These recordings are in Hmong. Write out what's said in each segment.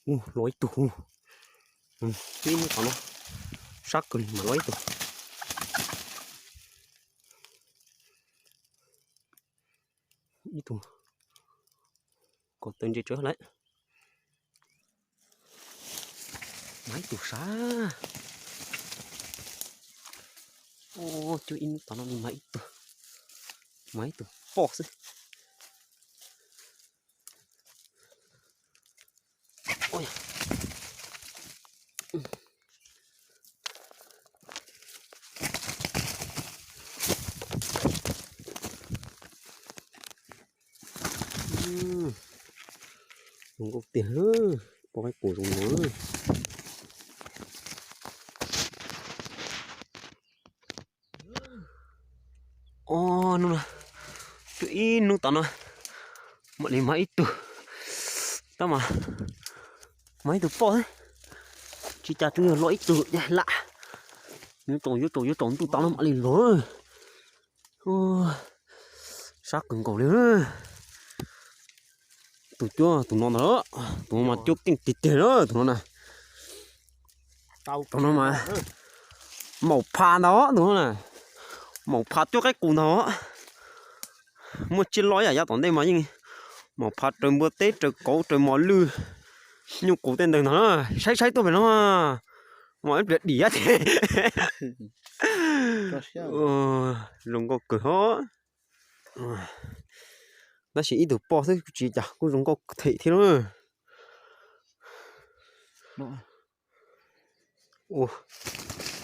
Ub, los ib tug. Ub, ib hnub tom no sab kawg li mas los ib tug. Ib tug, kaum tawm ntses tsawv lawm. Mas ib tug sab. Ub, cuab ib hnub tom no mas ib tug, mas ib tug poj xwb. Zoo nkauj tiag, poj qaib qus zoo no. Ub, hnub no, cuab ib hnub tom no mam li mas ib tug. Tab mas mas ib tug poj xwb, tsis cas tsuas yog los ib tug lam. Yuav tsaus yuav tsaus yuav tsaus ntuj tom no mam li los. Sab kawg nkaus li. Tus cuab tus no ntag, tus no mas cuab keej tiag tiag na tus no na. Tus no mas maum pha ntag tus no na, maum pha cuab qaib qus ntag. Muaj tsiaj loj ib yam yav tom ntej mas yeej maum pha raws npua teb raws kauv raws mos lwj, nyuj qus tej ntawd ntag na. Saib saib tuaj pem no, mas ib pliag dim ces zoo nkauj kawg hos. Tab sis ib tug poj xwb kuj tsis cas kuj zoo nkauj them thiab lauj. Ua,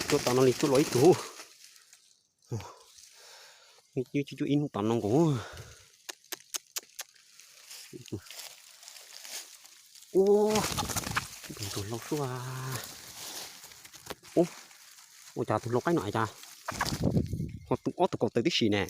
cuab tom no li cuab los ib tug. Cuab ib hnub tom no nkaus. Ua, tus hlau suab. Ua, ua cas tus hlau qaib no cas ho tu ob tug kaus taw tib si ne.